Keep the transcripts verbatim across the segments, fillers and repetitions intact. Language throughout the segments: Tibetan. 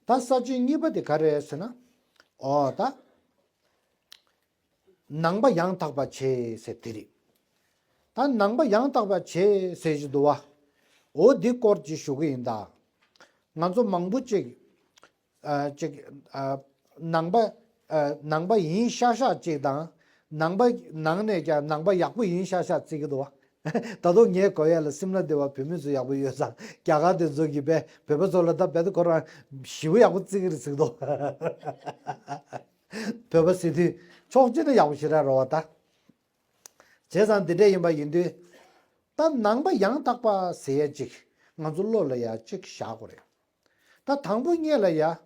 ད་ས་བཅད་གཉིས་པ་དེ་ག་རེ་རེད་ཟེར་ན། ཨོ་ད། ནང་པ་ཡང་དག་པ་བྱེད་ཟེར་དེ་རེད། ད་ནང་པ་ཡང་དག་པ་བྱེད་ཟེར་གྱི་འདུག་བ། འོ་འདི་སྐོར་ཅིག་ཞུ་གི་ཡིན་ད། ང་ཚོ་མང་པོ་ཅིག་ཨ་ཅིག་ཨ་ནང་པ་ཨ་ནང་པ་ཡིན་ཤག་ཤག་ཅིག་དང་། ནང་པ་ནང་ནས་ཀྱང་ནང་པ་ཡག་པོ་ཡིན་ཤག་ཤག་བརྩི་གི་འདུག་བ། ད་དུང་ངའི་གོ་ཡ་ལ་སིམ་ལ་སྡེ་བ་བོད་མི་ཚོ་ཡག་པོ་ཡོད་ཙང་རྒྱ་གར་དེ་ཚོ་གིས་བས་བོད་པ་ཚོ་ལ་ད་བས་ད་ཁོ་རང་ཞེ་པོ་ཡག་པོ་བརྩི་གི་རེད་ཟེར་གི་འདུག་བོད་པ་ཟེར་དུས་ཕྱོགས་གཅིག་ནས་ཡག་པོ་ཞེ་དྲག་རེད་བ་ད། བྱས་ཙང་འདི་འདྲ་ཡིན་པ་ཡིན་དུས། ད་ནང་པ་ཡང་དག་པ་ཟེར་ཡ་ཅིག་ང་ཚོ་བློ་ལ་ཡ་ཅིག་བཞག་དགོས་རེད། ད་དང་པོ་ཉིད་ལ་ཡ།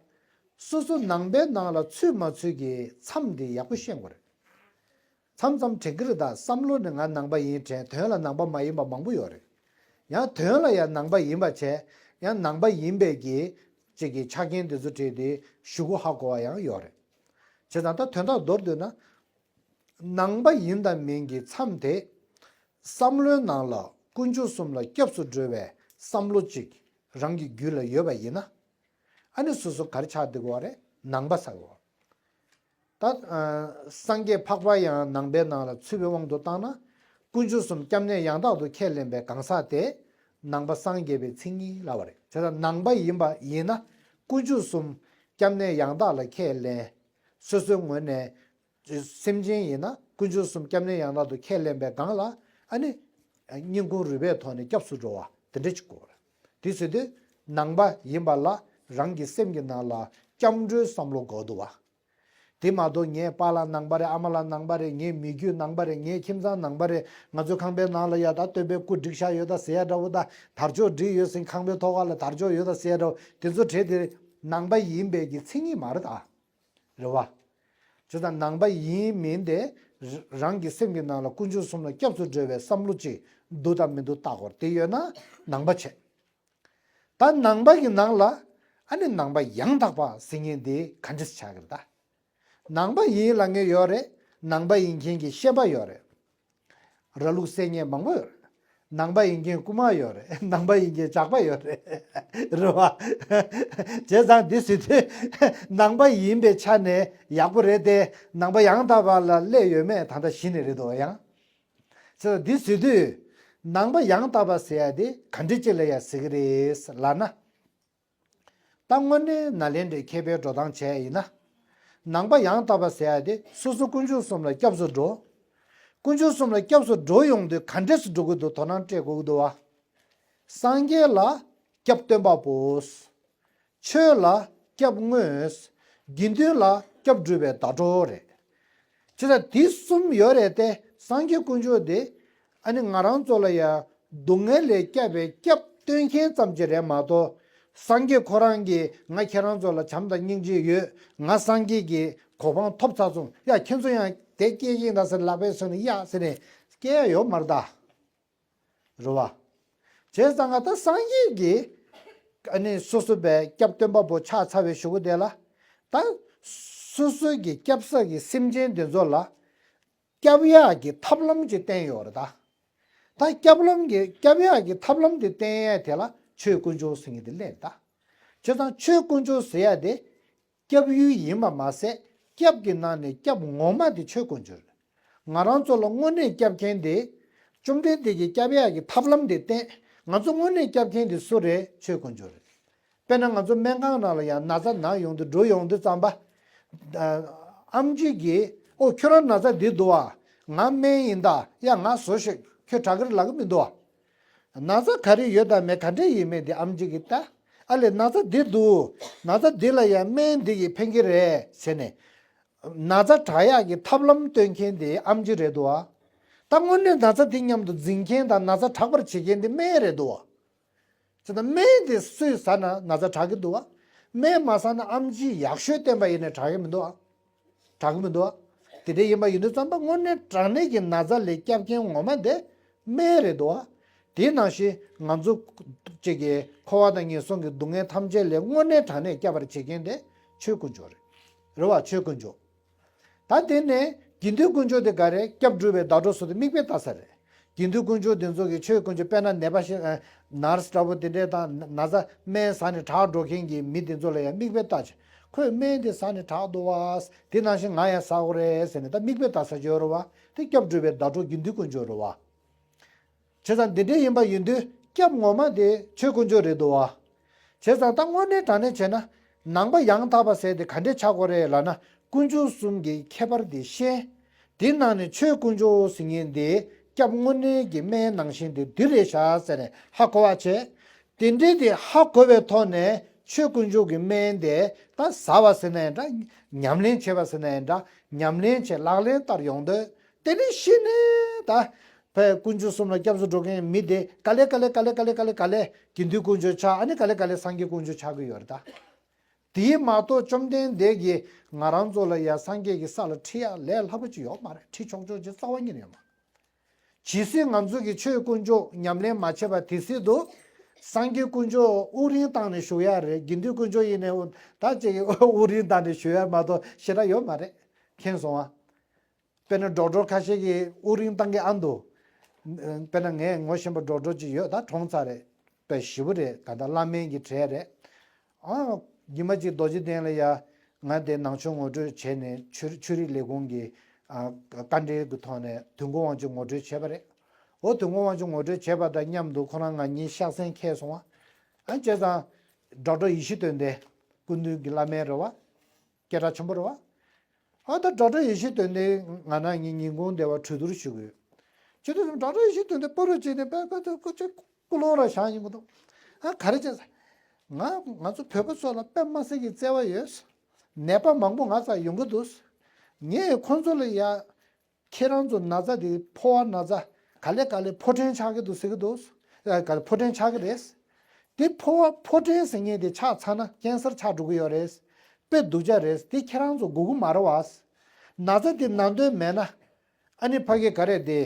སོ་སོ་ནང་པའི་ནང་ལ་ཚུད་མ་ཚུད་ཀྱི་མཚམས་འདི་ཡག་པོ་ཤེས་དགོས་རེད། མཚམས་མཚམས་དྲན་གྱི་རེད་ད། བསམ་བློ་ནི་ང་ནང་པ་ཡིན་དྲན་དོན་ལ་ནང་པ་མ་ཡིན་པ་མང་པོ་ཡོད་རེད། ཡང་དོན་ལ་ཡང་ནང་པ་ཡིན་པ་བྱས། ཡང་ནང་པ་ཡིན་པའི་གི་ཅིག་གི་ཆ་རྐྱེན་འདི་ཚོ་བྲིས་ཏེ་ཞུ་གུ་ཧ་གོ་བ་ཡང་ཡོད་རེད། བྱས་ཙང་ད་དོན་དག་མདོར་བསྡུས་ན། ནང་པ་ཡིན་དང་མིན་གྱི་མཚམས་དེ། བསམ་བློའི་ནང་ལ་དཀོན་མཆོག་གསུམ་ལ་སྐྱབས་སུ་འགྲོ་བའི་བསམ་བློ་གཅིག་རང་གི་རྒྱུད་ལ་ཡོད་པ་ཡིན་ན། ཨ་ནི་སོ་སོ་ག་རེ་ཆགས་བསྡད་ཀྱི་ཡོད་རེད། ནང་པ་ཆགས་ཀྱི་ཡོད། ད་ཨ་སངས་རྒྱས་འཕགས་པ་ཡང་ནང་པའི་ནང་ལ་ཚུད་པའི་དབང་དུ་བཏང་ན། དཀོན་མཆོག་གསུམ་སྐྱབས་གནས་ཡང་དག་ཏུ་ཁས་ལེན་པའི་གང་ཟག་དེ། ནང་པ་སངས་རྒྱས་པའི་མཚན་ཉིད་ལབ་པ་རེད། བྱས་ཙང་ནང་པ་ཡིན་པ་ཡིན་ན། དཀོན་མཆོག་གསུམ་སྐྱབས་གནས་ཡང་དག་ལ་ཁས་ལེན། སོ་སོའི་ངོས་ནས། སེམས་ཅན་ཡིན་ན་དཀོན་མཆོག་གསུམ་སྐྱབས་གནས་ཡང་དག་ཏུ་ཁས་ལེན་པའི་སྒང་ལ། ཨ་ནི། སྙིང་ཁུང་རུས་པའི་ཐོག་ནས་སྐྱབས་སུ་འགྲོ་བ་དེ་འདྲ་ཅིག་དགོས་རེད། དེ་ཟེར་དུས། ནང་པ་ཡིན་པ་ལ་རང་གི་སེམས་ཀྱི་ནང་ལ་སྐྱབས་འགྲོའི་བསམ་བློ་དགོས་འདུག་བ། དེ་མ་གཏོགས་ངའི་པཱ་ལགས་ནང་པ་རེད། ཨ་མ་ལགས་ནང་པ་རེད། ངའི་མི་རྒྱུད་ནང་པ་རེད། ངའི་ཁྱིམ་ཚང་ནང་པ་རེད། ང་ཚོའི་ཁང་པའི་ནང་ལ་ཡ་ད་སྟོན་པའི་སྐུ་བསྒྲིགས་བཞག་ཡོད་ད་ཟེར་ཡ་འདྲ་བོ་ད། དར་ལྕོག་བསྒྲིགས་ཡོད་ཟིན། ཁང་པའི་ཐོག་ཁ་ལ་དར་ལྕོག་ཡོད་ད་ཟེར་ཡ་འདྲ་བོ་དེ་ཚོ་བྲིས་ཏེ། ནང་པ་ཡིན་པའི་གི་མཚན་ཉིད་མ་རེད་ད། རེད་བ། བྱས་ཙང་ནང་པ་ཡིན་མིན་དེ། རང་གི་སེམས་ཀྱི་ནང་ལ་དཀོན་མཆོག་གསུམ་ལ་སྐྱབས་སུ་འགྲོ་བའི་བསམ་བློ་ཅིག་འདུག་དང་མི་འདུག་བལྟ་དགོས་རེད། དེ་ཡོད་ན་ནང་པ་བྱས། ད་ནང་པ་གི་ནང་ལ་ཨ་ནི་ནང་པ་ཡང་དག་པ་ཟེར་མཁན་དེ་ག་འདྲ་ཆགས་ཀྱི་རེད་ད། ནང་པ་ཡིན་ལབ་མཁན་ཡོད་རེད། ནང་པ་ཡིན་མཁན་གྱི་ཤན་པ་ཡོད་རེད། ར་ལུག་བསད་མཁན་མང་པོ་ཡོད་རེད། ནང་པ་ཡིན་མཁན་རྐུན་མ་ཡོད་རེད། ནང་པ་ཡིན་མཁན་ཇག་པ་ཡོད་རེད། རེད་བ། བྱས་ཙང་འདི་ཟེར་དུས། ནང་པ་ཡིན་པའི་ཆ་ནས་ཡག་པོ་རེད་དེ། ནང་པ་ཡང་དག་པ་ལ་སླེབས་ཡོད་མེད་ད་ལྟ་གཞི་ནས་རེད་འདུག་ཡང་། བྱས་ཙང་འདི་ཟེར་དུས། ནང་པ་ཡང་དག་པ་ཟེར་ཡ་དེ་ག་འདྲ་ཅིག་ལ་ཡ་ཟེར་གི་རེད་ལབ་ན། ད་དངོས་གནས་ནཱ་ལེནྡྲའི་མཁས་པའི་འགྲོ་སྟངས་བྱས་ཡིན་ན། ནང་པ་ཡང་དག་པ་ཟེར་ཡ་དེ་སོ་སོ་དཀོན་མཆོག་གསུམ་ལ་སྐྱབས་སུ་འགྲོ། དཀོན་མཆོག་གསུམ་ལ་སྐྱབས་སུ་འགྲོ་ཡོང་དུས་ག་འདྲས་སུ་འགྲོ་གི་འདུག་དོ་སྣང་སྤྲད་དགོས་ཀྱི་འདུག་བ། སངས་རྒྱས་ལ་སྐྱབས་སྟོན་པ་པོ། ཆོས་ལ་སྐྱབས་དངོས། དགེ་འདུན་ལ་སྐྱབས་སྒྲུབ་པའི་བརྡ་སྤྲོད་རེད། བྱས་ཙང་འདི་གསུམ་ཡོད་རེད་དེ། སངས་རྒྱས་དཀོན་མཆོག་དེ་ཨ་ནི་ང་རང་ཚོ་ལ་ཡ་སྡུག་བསྔལ་ལས་སྐྱབས་པའི་སྐྱབས་སྟོན་མཁན་ཙམ་ཅིག་རེད་མ་གཏོགས། སངས་རྒྱས་ཁོ་རང་གིས་ང་ཁྱེད་རང་ཚོ་ལ་བྱམས་དང་སྙིང་རྗེ་ཡོད། ང་སངས་རྒྱས་ཀྱི་གོ་འཕང་ཐོབ་ཚར་སོང་། ཡ་ཁྱེད་ཚོ་ཡང་དེ་སྐྱེལ་གྱིན་ད་ཟེར་ལག་པས་སོང་ནས་ཡ་ཟེར་ནས་སྐྱེལ་ཡ་ཡོད་མ་རེད་ད། རེད་བ། བྱས་ཙང་ང་ད་སངས་རྒྱས་ཀྱི་ཨ་ནི་སོ་སོ་བའི་སྐྱབས་སྟོན་པ་པོ་ཆགས་ཚར་བའི་གཞུག་གུ་དེ་ལ། ད་སོ་སོ་གི་སྐྱབས་ས་གི་སེམས་ཅན་དེ་ཚོ་ལ་སྐྱབས་ཡག་གི་ཐབས་ལམ་ཅིག་བསྟན་ཡོད་རེད་ད། ད་སྐྱབས་ལམ་གྱི་སྐྱབས་ཡག་གི་ཐབས་ལམ་དེ་བསྟན་ཡ་དེ་ལ་ཆོས་དཀོན་མཆོག་ཟེར་མཁན་དེ་སླེབས་རེད་ད། བྱས་ཙང་ཆོས་དཀོན་མཆོག་ཟེར་ཡ་དེ། སྐྱབས་ཡུལ་ཡིན་པ་མ་ཟད། སྐྱབས་ཀྱི་ནང་ནས་སྐྱབས་ངོ་མ་དེ་ཆོས་དཀོན་མཆོག་རེད། ང་རང་ཚོ་ལ་དངོས་གནས་སྐྱབས་མཁན་དེ། བཅོམ་ལྡན་འདས་ཀྱིས་སྐྱབས་ཡག་གི་ཐབས་ལམ་དེ་བསྟན། ང་ཚོ་དངོས་གནས་སྐྱབས་མཁན་དེ་སུ་རེད། ཆོས་དཀོན་མཆོག་རེད། དཔེར་ན་ང་ཚོ་སྨན་ཁང་ནང་ལ་ཡང་ན་ཚ་ན་ཡོང་དུས་འགྲོ་ཡོང་དུས་ཙམ་པ། ཨ་ཨེམ་ཆི་གིས་ཨོ་ཁྱོད་རང་ན་ཚ་འདི་འདུག་ཨ། ང་སྨན་ཡིན་ད། ཡ་ང་ཟོ་ཤིག་ཁྱོད་དྲག་གི་རེད་ལབ་གི་མི་འདུག་ཨ། ན་ཚ་ག་རེ་ཡོད་དང་མེད་ག་འདྲ་ཡིན་མིན་དེ་ཨེམ་ཆི་གིས་ལྟ། ཨ་ལས་ན་ཚ་འདི་འདུག་ན་ཚ་འདི་ལ་ཡང་སྨན་འདི་གིས་ཕན་གི་རེད་ཟེར་ནས། ན་ཚ་དྲག་ཡག་གི་ཐབས་ལམ་སྟོན་མཁན་དེ་ཨེམ་ཆི་རེད་འདུག་ཨ། ད་དངོས་གནས་ན་ཚ་འདི་མཉམ་དུ་འཛིང་མཁན་དང་ན་ཚ་དྲག་པར་བྱེད་མཁན་དེ་སྨན་རེད་འདུག་ཨ། ཅེ་ད་སྨན་དེ་སུས་ཟ་ན་ན་ཚ་དྲག་གི་འདུག་བ། སྨན་མ་ཟ་ན་ཨེམ་ཆི་ཡག་ཤོས་བསྟེན་པ་ཡིན་ནའི་དྲག་གི་མི་འདུག་བ། དྲག་གི་མི་འདུག་བ། དེ་འདྲ་ཡིན་པ་ཡིན་དུས་ཙམ་པ་དངོས་གནས་དྲང་གནས་ཀྱི་ན་ཚ་ལས་སྐྱོབ་མཁན་ངོ་མ་དེ་སྨན་རེད་འདུག་བ། དེ་ནང་བཞིན་ང་ཚོ་གཅིག་གི་འཁོར་བ་དང་ངན་སོང་གི་སྡུག་བསྔལ་ཐམས་ཅད་ལས་དངོས་གནས་དྲང་གནས་སྐྱོབ་པར་བྱེད་མཁན་དེ་ཆོས་དཀོན་མཆོག་རེད། རེད་བ། ཆོས་དཀོན་མཆོག་ད་དེ་ནས་དགེ་འདུན་དཀོན་མཆོག་དེ་ག་རེ། སྐྱབས་སྒྲུབ་པའི་བརྡ་སྤྲོད་སོགས་དེ་མིག་དཔེ་ལྟ་ས་རེད། དགེ་འདུན་དཀོན་མཆོག་འདི་ཚོ་གི་ཆོས་དཀོན་མཆོག་དཔེར་ན་ནད་པ་ཞིག་ནར་སི་འདྲ་པོ་དེ་འདྲས་དང་ན་ཚ་སྨན་ཟ་ནས་དྲག་འགྲོ་མཁན་གྱི་མི་དེ་ཚོ་ལ་ཡང་མིག་དཔེ་ལྟ་ཆེ། ཁོས་སྨན་དེ་ཟ་ནས་དྲག་འདུག་བ། དེ་ནང་བཞིན་ང་ཡང་ཟ་དགོས་རེད་ཟེར་ནས་ད་མིག་དཔེ་ལྟ་ས་ཅིག་ཡོད་རེད་བ། དེ་སྐྱབས་སྒྲུབ་པའི་ཟླ་གྲོགས་དགེ་འདུན་དཀོན་མཆོག་རེད་བ། བྱས་ཙང་འདི་འདྲས་ཡིན་པ་ཡིན་དུས་སྐྱབས་ངོ་མ་དེ་ཆོས་དཀོན་མཆོག་རེད་འདུག་བ། བྱས་ཙང་ད་དངོས་གནས་དྲང་གནས་བྱས་ན་ནང་པ་ཡང་དག་པ་ཟེར་དེ་ག་འདྲས་ཆགས་དགོས་རེད་ལབ་ན། དཀོན་མཆོག་གསུམ་གྱི་ཁྱད་པར་དེ་ཤེས། དེ་ནང་ནས་ཆོས་དཀོན་མཆོག་ཟེར་མཁན་དེ་སྐྱབས་དངོས་གནས་ཀྱི་སྨན་ནང་བཞིན་དེ་འདི་རེད་ཤག་ཟེར་ནས་ཧ་གོ་བ་བྱས། དེ་འདྲས་དེ་ཧ་གོ་བའི་ཐོག་ནས་ཆོས་དཀོན་མཆོག་གི་སྨན་དེ་ད་ཟ་བ་ཟེར་ན་ཡང་འདྲ། ཉམས་ལེན་བྱེད་པ་ཟེར་ན་ཡང་འདྲ། ཉམས་ལེན་བྱེད་ལག་ལེན་བསྟར་ཡོང་དུས། དེ་ནས་ཤི་ནས་ད་ཕ་དཀོན་མཆོག་གསུམ་ལ་སྐྱབས་སུ་འགྲོ་མཁན་མི་དེ་ག་ལེ་ག་ལེ་ག་ལེ་ག་ལེ་ག་ལེ་ག་ལེ་དགེ་འདུན་དཀོན་མཆོག་ཆགས། ཨ་ནི་ག་ལེ་ག་ལེ་སངས་རྒྱས་དཀོན་མཆོག་ཆགས་ཀྱི་ཡོད་རེད་ད། དེ་མ་གཏོགས་བཅོམ་ལྡན་འདས་ཀྱིས་ང་རང་ཚོ་ལ་ཡ་སངས་རྒྱས་ཀྱི་ས་ལ་ཁྲིད་ཡ་ལས་སླ་པོ་ཅིག་ཡོད་མ་རེད། ཁྲིད་ཆོག་ཆོག་ཅིག་རྩ་བ་ཉིད་ནས་ཡོད་མ་རེད། ཇི་སྲིད་ང་ཚོ་གི་ཆོས་དཀོན་མཆོག་ཉམས་ལེན་མ་བྱས་པ་དེ་སྲིད་དུ། སངས་རྒྱས་དཀོན་མཆོག་དབུགས་རིང་བཏང་ནས་བཞུགས་ཡ་རེད། དགེ་འདུན་དཀོན་མཆོག་ཡིན་ནའི་ད་ཅིག་དབུགས་རིང་བཏང་ནས་བཞུགས་ཡ་མ་གཏོགས་ཞེ་དྲག་ཡོད་མ་རེད། མཁྱེན་སོང་ཨ། དཔེར་ན་ཌོག་ཊར་ཁ་ཤས་ཀྱིས་དབུགས་རིང་བཏང་གི་ཨ་འདུག་དཔེར་ན་ངས་ངོ་ཤེས་པ་ཌོག་ཊར་ཅིག་ཡོད། ད་གྲོངས་ཚར་རེད། དཔེ་ཞེ་པོ་རེད། ག་ད་བླ་སྨན་གྱི་གྲས་རེད། ཨ། ཉི་མ་གཅིག་རྡོ་རྗེ་གདན་ལ་ཡ། ང་དེ་ནང་ཆོས་ངོ་སྤྲོད་བྱས་ནས་ཆོས་ཆོས་རིག་ལས་ཁུངས་ཀྱི། ཨ། བཀའ་འབྲེལ་གྱི་ཐོག་ནས་དོན་གོ་དབང་ཕྱུག་ངོ་སྤྲོད་བྱས་པ་རེད། འོ་དོན་གོ་དབང་ཕྱུག་ངོ་སྤྲོད་བྱས་པ་དང་མཉམ་དུ་ཁོ་རང་ང་གཉིས་ཤ་གསེང་འཁེལ་སོང་བ། ཨ། བྱས་ཙང་། ཌོག་ཊར་ཡེ་ཤེས་དོན་ལྡན། སྐུ་མདུན་གྱི་བླ་སྨན་རེད་བ། སྐད་གྲགས་ཆེན་པོ་རེད་བ། ཨ། ད་ཌོག་ཊར་ཡེ་ཤེས་དོན་ལྡན་ང་རང་གཉིས་ཉིན་གུང་བདེ་བར་གྲོས་བསྡུར་ཞུ་གི་ཡོད། ཁྱེད་ཚོ་ཌོག་ཊར་ཡེ་ཤེས་དོན་ལྡན་པོ་རུ་བྱས་ནས་པད་ཀ་ཚོ་ཀུ་ཅི་ཀུ་ལོང་ར་བཞག་ཡིན་གི་འདུག་ཨ། ག་རེ་བྱས། ང་ང་ཚོ་བོད་པ་ཚོ་ལ་དཔེ་མ་སྲིད་ཀྱི་བརྩེ་བ་ཡོད། ནད་པ་མང་པོ་ང་ཚ་ཡོང་གི་འདུག་ངས་ཁོང་ཚོ་ལ་ཡ། ཁྱེད་རང་ཚོ་ན་ཚ་དེ་ཕོ་བ་ན་ཚ་ག་ལེ་ག་ལེ་ཕོ་ཕྲན་ཆགས་ཀྱི་འདུག་ཟེར་གྱི་འདུག་ཨ། ག་ལེ་ཕོ་ཕྲན་ཆགས་ཀྱི་རེད། དེ་ཕོ་བ་ཕོ་ཕྲན་ཟེར་མཁན་དེ་ཆགས་ཚར་ན་ཀན་སར་ཆགས་འགྲོ་གི་ཡོད་རེད། དཔེ་སྡུག་ཅག་རེད། དེ་ཁྱེད་རང་ཚོ་སྒུག་གི་མ་རེད་བ། ན་ཚ་དེ་ན་འདོད་མེད་ན། ཨ་ནི་ཕ་གི་ག་རེ་དེ།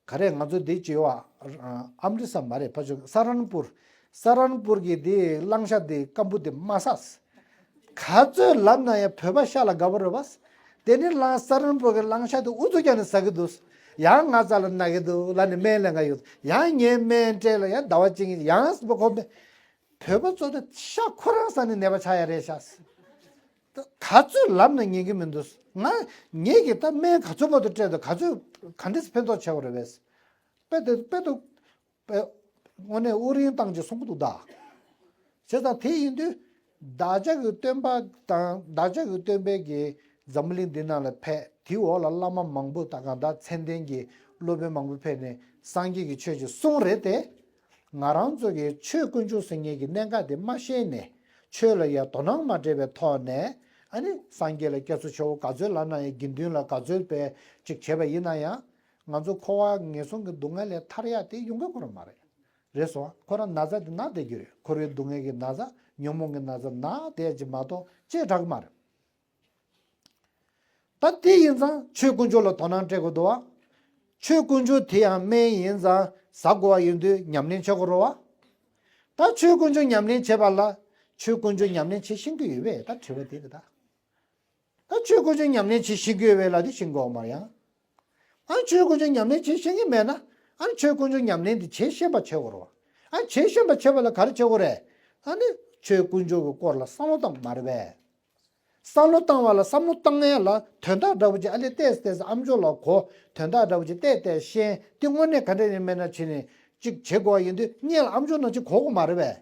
ག་རེ་ང་ཚོ་འདི་བྱེད་བ། ཨམ་རི་སར་མ་རེད། ཕ་ཆོས་ས་རན་པུར། ས་རན་པུར་གྱི་དེ་གླང་ཤ་དེ་སྐམ་པོ་དེ་མ་ཟ། ག་ཚོད་ལབ་ན་ཡང་བོད་པ་ཤ་ལ་དགའ་པོ་རེད་བ། དེ་ནི་གླང་ས་རན་པུར་གྱི་གླང་ཤ་དེ་ཨུ་ཚུགས་རྒྱག་ནས་ཟ་གི་འདུག་ཡང་ང་རྩ་ལ་ན་གི་འདུག་ལབ་ནས་སྨན་ལེན་ག་ཡོད། ཡང་ངའི་སྨན་སྤྲད་ལ་ཡང་ཟླ་བ་གཅིག་ཡང་སྲིད་པ་ཁོ་སྨན། བོད་པ་ཚོ་དེ་ཤ་ཁོ་རང་ཟ་ནས་ནད་པ་ཆགས་ཡ་རེད་ཤག་ག་ཚོད་ལབ་ན་ཉན་གི་མི་འདུག་ང་ངེད་ཀྱིས་ད་སྨན་ག་ཚོད་མ་གཏོགས་སྤྲད་འདུག་ག་ཚོད་ག་འདྲས་ཕན་ཐོགས་ཆེ་བ་རེད་པས། དཔེ་དེ་དཔེ་དེ་དཔེ་དངོས་གནས་དབུགས་རིང་བཏང་ཅིག་གསུང་གི་འདུག་ད། བྱས་ཙང་དེ་ཡིན་དུས་བདག་ཅག་གི་སྟོན་པ་དང་བདག་ཅག་གི་སྟོན་པས་ཀྱི་འཛམ་བུ་གླིང་འདི་ནང་ལ་ཕེབས། དེའི་འོག་ལ་བླ་མ་མང་པོ་དང་གང་དག་མཚན་ལྡན་གྱི་སློབ་དཔོན་མང་པོ་ཕེབས་ནས་སངས་རྒྱས་ཀྱི་ཆོས་ཅིག་གསུངས་རེད་དེ། ང་རང་ཚོ་གིས་ཆོས་དཀོན་མཆོག་ཟེར་མཁན་གྱི་གནད་འགག་དེ་མ་ཤེས་ནས་ཆོས་ལ་ཡ་དོ་སྣང་མ་སྤྲད་པའི་ཐོག་ནས་ཨ་ནི་སངས་རྒྱས་ལ་སྐྱབས་སུ་མཆིའོ་ག་ཚོད་ལབ་ན་ཡང་དགེ་འདུན་ལ་ག་ཚོད་དཔེ་ཅིག་བྱས་པ་ཡིན་ན་ཡང་ང་ཚོ་འཁོར་བ་ངན་སོང་གི་སྡུག་བསྔལ་ལས་ཐར་ཡ་དེ་ཡོང་གི་ཁོ་རང་མ་རེད། རེད་སོང་ཁོ་རང་ན་ཚ་དེ་ན་བསྡད་རྒྱུ་རེད། འཁོར་བའི་སྡུག་བསྔལ་གྱི་ན་ཚ་ཉོན་མོངས་ཀྱི་ན་ཚ་ན་བསྡད་ཀྱི་མ་གཏོགས་ཅི་དྲག་གི་མ་རེད། ད་དེ་ཡིན་ཙང་ཆོས་དཀོན་མཆོག་ལ་དོ་སྣང་སྤྲད་དགོས་འདུག་བ། ཆོས་དཀོན་མཆོག་དེ་ཡང་སྨན་ཡིན་ཙང་ཟ་དགོས་བ་ཡིན་དུས་ཉམས་ལེན་བྱེད་དགོས་རེད་བ། ད་ཆོས་དཀོན་མཆོག་ཉམས་ལེན་བྱེད་པ་ལ་ཆོས་དཀོན་མཆོག་ཉམས་ལེན་བྱེད་ཤེས་ཀྱི་ཡོད་པས་ད་དྲི་བ་དེ་རེད་ད། ད་ཆོས་དཀོན་མཆོག་ཉམས་ལེན་བྱེད་ཤེས་ཀྱི་ཡོད་པས་ལ་དེ་ཤེས་དགོས་བ་མ་རེད་ཡང་། ཨ་ཆོས་དཀོན་མཆོག་ཉམས་ལེན་བྱེད་ཤེས་ཀྱི་མེད་ན་ཨ་ཆོས་དཀོན་མཆོག་ཉམས་ལེན་དེ་བྱེད་ཤེས་པ་བྱེད་དགོས་རེད་བ། ཨ་བྱེད་ཤེས་པ་བྱེད་པ་ལ་ག་རེ་བྱེད་དགོས་རེད། ཨ་ནི་ཆོས་དཀོན་མཆོག་གི་སྐོར་ལ་བསམ་བློ་བཏང་མ་རེད་པས། བསམ་བློ་བཏང་བ་ལ་བསམ་བློ་བཏང་ཡ་ལ་དོན་དག་འདྲ་བོ་ཅིག་ཨ་ལས་བལྟས་བལྟས་ཨ་མཆོག་ལ་གོ། དོན་དག་འདྲ་བོ་ཅིག་བལྟས་བལྟས་ཤེས་དེ་དངོས་གནས་ག་འདྲ་ཡིན་མེད་ན་བྱས་ནས་ཅིག་བྱེད་དགོས་པ་ཡིན་དུས་སྔོན་ལ་ཨ་མཆོག་ནང་ཅིག་གོ་དགོས་མ་རེད་པས།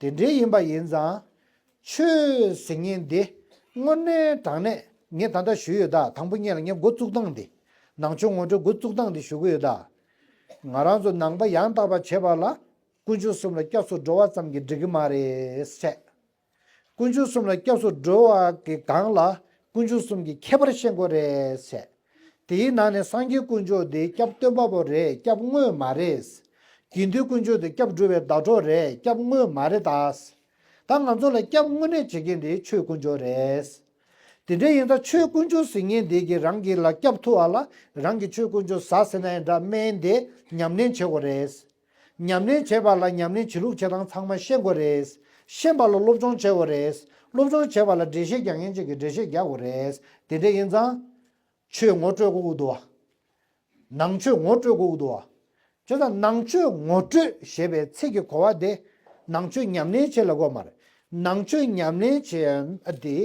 དེ་འདྲའི་ཡིན་པ་ཡིན་ཙང་། ཆོས་ཟེར་མཁན་འདི་དངོས་གནས་དྲང་གནས་ངས་ད་ལྟ་ཞུས་ཡོད་ད། དང་པོ་སྔོན་ལ་ངས་འགོ་བཙུགས་སྟངས་འདི། ནང་ཆོས་ངོ་སྤྲོད་འགོ་བཙུགས་སྟངས་འདི་ཞུ་གི་ཡོད་ད། ང་རང་ཚོ་ནང་པ་ཡང་དག་པ་བྱེད་པ་ལ་དཀོན་མཆོག་གསུམ་ལ་སྐྱབས་སུ་འགྲོ་བ་ཙམ་གྱིས་འགྲིག་གི་མ་རེད་བཤད། དཀོན་མཆོག་གསུམ་ལ་སྐྱབས་སུ་འགྲོ་བ་གི་སྒང་ལ་དཀོན་མཆོག་གསུམ་གྱི་ཁྱད་པར་ཤེས་དགོས་རེད་བཤད། དེའི་ནང་ནས་སངས་རྒྱས་དཀོན་མཆོག་དེ་སྐྱབས་སྟོན་པ་པོ་རེད། སྐྱབས་དངོས་མ་རེད། དགེ་འདུན་དཀོན་མཆོག་དེ་སྐྱབས་སྒྲུབ་པའི་ཟླ་གྲོགས་རེད། སྐྱབས་དངོས་མ་རེད་ད། ད་ང་ཚོ་ལ་སྐྱབས་དངོས་གནས་བྱེད་མཁན་དེ་ཆོས་དཀོན་མཆོག་རེད། དེ་འདྲ་ཡིན་ཙང་ཆོས་དཀོན་མཆོག་ཟེར་མཁན་དེ་གིས་རང་གི་ལ་སྐྱབས་ཐུབ་པ་ལ་རང་གི་ཆོས་དཀོན་མཆོག་ཟ་ཟེར་ན་ཡང་འདྲ་སྨན་དེ་ཉམས་ལེན་བྱེད་དགོས་རེད། ཉམས་ལེན་བྱེད་པ་ལ་ཉམས་ལེན་བྱེད་ལུགས་བྱེད་སྟངས་ཚང་མ་ཤེས་དགོས་རེད། ཤེས་པ་ལ་སློབ་སྦྱོང་བྱེད་དགོས་རེད། སློབ་སྦྱོང་བྱེད་པ་ལ་འགྲེལ་བཤད་རྒྱག་མཁན་ཅིག་གིས་འགྲེལ་བཤད་རྒྱག་དགོས་རེད། དེ་འདྲ་ཡིན་ཙང་། ཆོས་ངོ་སྤྲོད་དགོས་ཀྱི་འདུག་བ། ནང་ཆོས་ངོ་སྤྲོད་དགོས་ཀྱི་འདུག་བ། བྱས་ཙང་ནང་ཆོས་ངོ་སྤྲོད་ཞེས་པའི་ཚིག་གི་གོ་བ་དེ་ནང་ཆོས་ཉམས་ལེན་བྱེད་ལ་གོ་མ་རེད། ནང་ཆོས་ཉམས་ལེན་བྱེད་ཡ་དེ་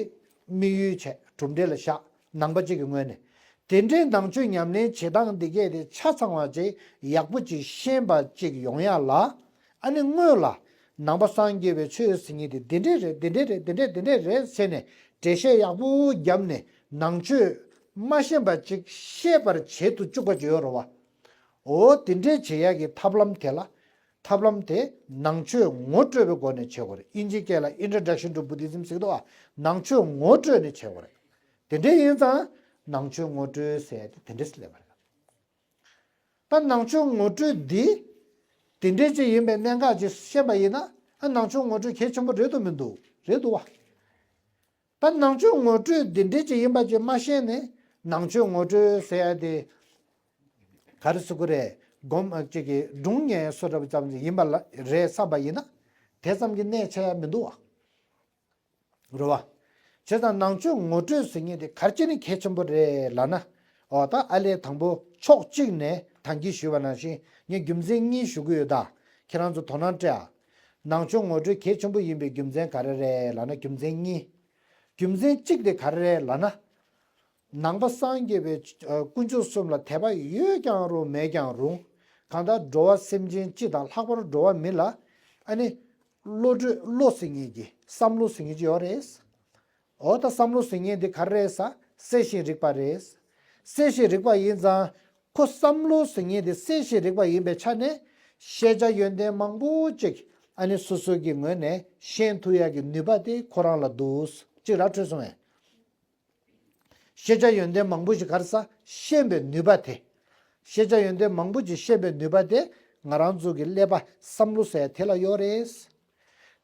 དམིགས་ཡུལ་བྱས་གྲུབ་འབྲས་ལ་བཞག་ནང་པ་གཅིག་གི་ངོས་ནས། དེ་འདྲའི་ནང་ཆོས་ཉམས་ལེན་བྱེད་སྟངས་འདི་གས་དེ་ཆ་ཚང་བ་ཅིག་ཡག་པོ་ཅིག་ཤེས་པ་ཅིག་ཡོང་ཡ་ལ། ཨ་ནི་སྔོན་ལ་ནང་པ་སངས་རྒྱས་པའི་ཆོས་ཟེར་མཁན་དེ་འདི་འདྲས་རེད། འདི་འདྲས་རེད། འདི་འདྲས་འདི་འདྲས་རེད་ཟེར་ནས་འགྲེལ་བཤད་ཡག་པོ་བརྒྱབ་ནས་ནང་ཆོས་མ་ཤེས་པ་ཅིག་ཤེས་པར་བྱེད་དུ་བཅུག་པ་ཅིག་ཡོད་རེད་བ། འོ་དེ་འདྲས་བྱེད་ཡག་གི་ཐབས་ལམ་དེ་ལ། ཐབས་ལམ་དེ་ནང་ཆོས་ངོ་སྤྲོད་པའི་སྒོ་ནས་བྱེད་དགོས་རེད། དབྱིན་ཇིའི་སྐད་ལ་Introduction to Buddhism ཟེར་གྱི་འདུག་བ། ནང་ཆོས་ངོ་སྤྲོད་ནས་བྱེད་དགོས་རེད། དེ་འདྲས་ཡིན་ཙང་ནང་ཆོས་ངོ་སྤྲོད་ཟེར་ཡ་དེ་དེ་འདྲས་སུ་སླེབས་པ་རེད། ད་ནང་ཆོས་ངོ་སྤྲོད་འདི་དེ་འདྲས་ཅིག་ཡིན་པའི་གནད་འགག་ཅིག་ཤེས་པ་ཡིན་ན། ཨ་ནང་ཆོས་ངོ་སྤྲོད་གལ་ཆེན་པོ་རེད་དུ་མི་འདུག་རེད་འདུག་བ། ད་ནང་ཆོས་ངོ་སྤྲོད་འདི་འདྲས་ཅིག་ཡིན་པ་ཅིག་མ་ཤེས་ནས་ནང་ཆོས་ངོ་སྤྲོད་ཟེར་ཡ་དེ་ག་རེ་ཟེར་དགོས་རེད། སྒོམ་ཅིག་གི་སྒྲུང་ཉན་སུ་འདྲ་པོ་ཙམ་ཅིག་ཡིན་པ་ལ་རེད་བསམ་པ་ཡིན་ན། དེ་ཙམ་གྱི་གནད་ཆེ་ཡ་མི་འདུག་བ། རེད་བ། བྱས་ཙང་ནང་ཆོས་ངོ་སྤྲོད་ཟེར་མཁན་དེ་ག་རེ་བྱས་ནས་གལ་ཆེན་པོ་རེད་ལབ་ན། འོ་ད་ཨ་ལས་དང་པོ་ཕྱོགས་གཅིག་ནས་ད་གིན་ཞུས་པ་ནང་བཞིན་ངས་རྒྱུ་མཚན་གཉིས་ཞུ་གི་ཡོད་ད། ཁྱེད་རང་ཚོ་དོ་སྣང་སྤྲད་ཨ། ནང་ཆོས་ངོ་སྤྲོད་གལ་ཆེན་པོ་ཡིན་པའི་རྒྱུ་མཚན་ག་རེ་རེད་ལབ་ན། རྒྱུ་མཚན་གཉིས། རྒྱུ་མཚན་གཅིག་དེ་ག་རེ་རེད་ལབ་ན། ནང་པ་སངས་རྒྱས་པའི་ཨ་དཀོན་མཆོག་གསུམ་ལ་དད་པ་ཡོད་ཀྱང་རུང་མེད་ཀྱང་རུང་། གང་ལྟར་འགྲོ་བ་སེམས་ཅན་སྤྱི་དང་ལྷག་པར་འགྲོ་བ་མི་ལ་ཨ་ནི་བློ་གྲོས་བློ་ཟེར་མཁན་གྱི་བསམ་བློ་ཟེར་མཁན་ཅིག་ཡོད་རེད། འོ་ད་བསམ་བློ་ཟེར་མཁན་དེ་ག་རེ་རེད་ཟེར། གསལ་ཞིང་རིག་པ་རེད། གསལ་ཞིང་རིག་པ་ཡིན་ཙང་ཁོ་བསམ་བློ་ཟེར་མཁན་དེ་གསལ་ཞིང་རིག་པ་ཡིན་པའི་ཆ་ནས་ཤེས་བྱ་ཡོན་ཏན་མང་པོ་ཅིག་ཨ་ནི་སོ་སོ་གི་ངོས་ནས་ཤེས་ཐུབ་ཡག་གི་ནུས་པ་དེ་ཁོ་རང་ལ་འདུག་ཅིག་ར་འཕྲོད་སོང་ངས། ཤེས་བྱ་ཡོན་ཏན་མང་པོ་ཞིག་ག་རེ་ཟེར། ཤེས་པའི་ནུས་པ་དེ། ཤེས་བྱ་ཡོན་ཏན་མང་པོ་ཞིག་ཤེས་པའི་ནུས་པ་དེ་ང་རང་ཚོ་གི་ཀླད་པ་བསམ་བློ་ཟེར་དེ་ལ་ཡོད་རེད།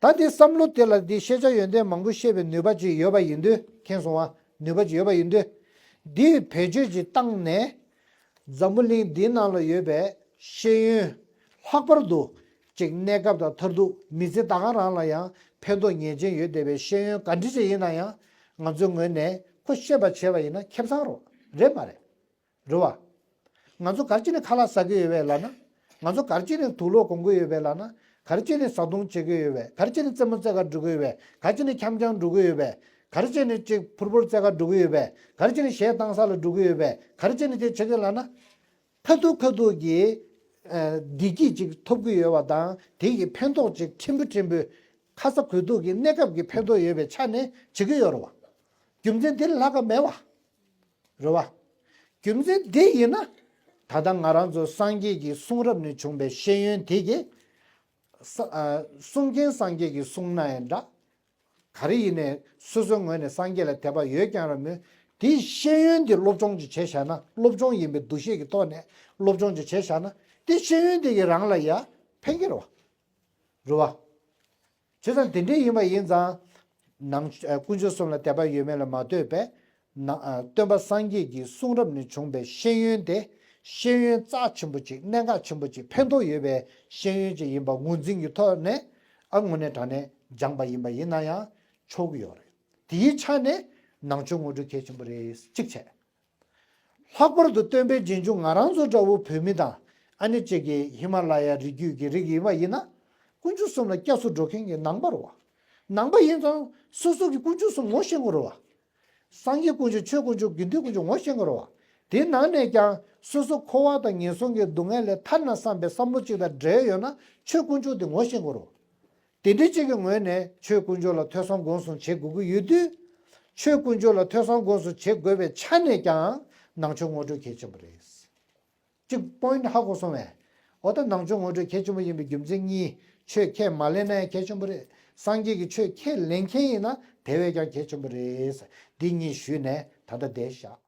ད་དེ་བསམ་བློ་དེ་ལ་དེ་ཤེས་བྱ་ཡོན་ཏན་མང་པོ་ཤེས་པའི་ནུས་པ་ཅིག་ཡོད་པ་ཡིན་དུས། མཁྱེན་སོང་བ། ནུས་པ་ཅིག་ཡོད་པ་ཡིན་དུས། དེ་བེད་སྤྱོད་ཅིག་བཏང་ནས། འཛམ་བུ་གླིང་འདིའི་ནང་ལ་ཡོད་པའི་ཤེས་ཡོན། ལྷག་པར་དུ་ཅིག་གནས་སྐབས་དང་མཐར་ཐུག་མི་ཚེ་ད་ག་རང་ལ་ཡང་ཕན་ཐོགས་ངེས་ཅན་ཡོད་བསྡད་པའི་ཤེས་ཡོན་ག་འདྲ་ཅིག་ཡིན་ན་ཡང་། ང་ཚོའི་ངོས་ནས་ཁོ་ཤེས་པ་བྱས་པ་ཡིན་ན་ཁེ་བཟང་རོ། རེད་མ་རེད། རེད་བ། ང་ཚོ་ག་རེ་བྱས་ནས་ཁ་ལག་ཟ་གི་ཡོད་པས་ལབ་ན། ང་ཚོ་ག་རེ་བྱས་ནས་དུག་ལོག་གོན་གི་ཡོད་པས་ལབ་ན། ག་རེ་བྱས་ནས་བཟའ་བཏུང་བྱེད་གི་ཡོད་པས། ག་རེ་བྱས་ནས་རྩེད་མོ་རྩེ་གར་འགྲོ་གི་ཡོད་པས། ག་རེ་བྱས་ནས་འཁྱམ་རྐྱང་འགྲོ་གི་ཡོད་པས། ག་རེ་བྱས་ནས་ཅིག་ཕུར་བུར་རྩེ་གར་འགྲོ་གི་ཡོད་པས། ག་རེ་བྱས་ནས་གཞས་བཏང་ས་ལ་འགྲོ་གི་ཡོད་པས། ག་རེ་བྱས་ནས་དེ་བྱེད་གི་ལབ་ན། ཁ་ཐུག་ཁ་ཐུག་གི་ཨ་བདེ་སྐྱིད་ཅིག་ཐོབ་ཀྱི་ཡོད་པ་དང་། དེ་ཡི་ཕན་ཐོགས་ཅིག་ཕྲན་བུ་ཕྲན་བུ་ཁ་ས་གོས་ཐུག་གི་གནས་སྐབས་ཀྱི་ཕན་ཐོགས་ཡོད་པའི་ཆ་ནས་བྱེད་ཀྱི་ཡོད་རེད་བ། རྒྱུ་མཚན་དེ་ལ་ལྷག་ག་མེད་བ། རེད་བ། རྒྱུ་མཚན་དེ་ཡིན་ན། ད་ལྟ་ང་རང་ཚོ་སངས་རྒྱས་ཀྱི་གསུང་རབ་ནས་བྱུང་བའི་ཤེས་ཡོན་དེ་གི། ས་ཨ་གསུང་མཁན་སངས་རྒྱས་ཀྱིས་གསུངས་ན་ཡང་འདྲ། ག་རེ་ཡིན་ནའི་སོ་སོའི་ངོས་ནས་སངས་རྒྱས་ལ་དད་པ་ཡོད་ཀྱང་ར་མོད། དེའི་ཤེས་ཡོན་དེ་སློབ་སྦྱོང་ཅིག་བྱས་བཞག་ན། སློབ་སྦྱོང་ཡིན་པའི་འདུ་ཤེས་ཀྱི་ཐོག་ནས་སློབ་སྦྱོང་ཅིག་བྱས་བཞག་ན། དེ་ཤེས་ཡོན་དེ་གི་རང་ལ་ཡ་ཕན་གྱི་རེད་བ། རེད་བ། བྱས་ཙང་དེ་འདྲའི་ཡིན་པ་ཡིན་ཙང་། ནང་ཨ་དཀོན་མཆོག་གསུམ་ལ་དད་པ་ཡོད་མེད་ལ་མ་ལྟོས་པའི། ནང་ཨ་སྟོན་པ་སངས་རྒྱས་ཀྱི་གསུང་རབ་ནས་བྱུང་བའི་ཤེས་ཡོན་དེ། ཤེས་ཡོན་རྩ་ཆེན་པོ་ཅིག་གནད་འགག་ཆེན་པོ་ཅིག་ཕན་ཐོགས་ཡོད་པའི་ཤེས་ཡོན་ཅིག་ཡིན་པ་ངོས་འཛིན་གྱི་ཐོག་ནས། ཨ་དངོས་གནས་དྲང་གནས་སྦྱངས་པ་ཡིན་པ་ཡིན་ན་ཡང་ཆོག་གི་ཡོད་རེད། དེའི་ཆ་ནས་ནང་ཆོས་ངོ་སྤྲོད་གལ་ཆེན་པོ་རེད། གཅིག་བྱས། ལྷག་པར་དུ་སྟོན་པའི་རྗེས་འཇུག་ང་རང་ཚོ་འདྲ་བོ་བོད་མི་དང་། ཨ་ནི་གཅིག་གི་ཧི་མ་ལ་ཡ་རི་རྒྱུད་ཀྱི་རིགས་ཡིན་པ་ཡིན་ན། དཀོན་མཆོག་གསུམ་ལ་སྐྱབས་སུ་འགྲོ་མཁན་གྱི་ནང་པ་རེད་བ། ནང་པ་ཡིན་ཙང་སོ་སོ་གི་དཀོན་མཆོག་གསུམ་ངོ་ཤེས་དགོས་རེད་བ། སངས་རྒྱས་དཀོན་མཆོག་ཆོས་དཀོན་མཆོག་དགེ་འདུན་དཀོན་མཆོག་ངོ་ཤེས་དགོས་རེད་བ། དེའི་ནང་ནས་ཀྱང་སོ་སོ་འཁོར་བ་དང་ངན་སོང་གི་སྡུག་བསྔལ་ལས་ཐར་ན་བསམ་པའི་བསམ་བློ་གཅིག་དང་འབྲེལ་ཡོད་ན་ཆོས་དཀོན་མཆོག་དེ་ངོ་ཤེས་དགོས་རེད་བ། དེ་འདྲའི་གཅིག་གི་ངོས་ནས་ཆོས་དཀོན་མཆོག་ལ་ཐོས་བསམ་སྒོམ་གསུམ་བྱེད་དགོས་ཀྱི་ཡོད་དུས། ཆོས་དཀོན་མཆོག་ལ་ཐོས་བསམ་སྒོམ་གསུམ་བྱེད་དགོས་པའི་ཆ་ནས་ཀྱང་ནང་ཆོས་ངོ་སྤྲོད་གལ་ཆེན་པོ་རེད། གཅིག་པོ་ཡིན་ཧ་གོ་སོང་བས། འོ་ད་ནང་ཆོས་ངོ་སྤྲོད་གལ་ཆེན་པོ་ཡིན་པའི་རྒྱུ་མཚན་གཉིས། ཆོས་ཁས་མ་ལེན་ན་ཡང་གལ་ཆེན་པོ་རེད། སངས་རྒྱས་ཀྱི་ཆོས་ཁས་ལེན་མཁན་ཡིན་ན་དེ་བས་ཀྱང་གལ་ཆེན་པོ་རེད། འདི་གཉིས་ཞུས་ནས་ད་ལྟ་བསྡད་བཞག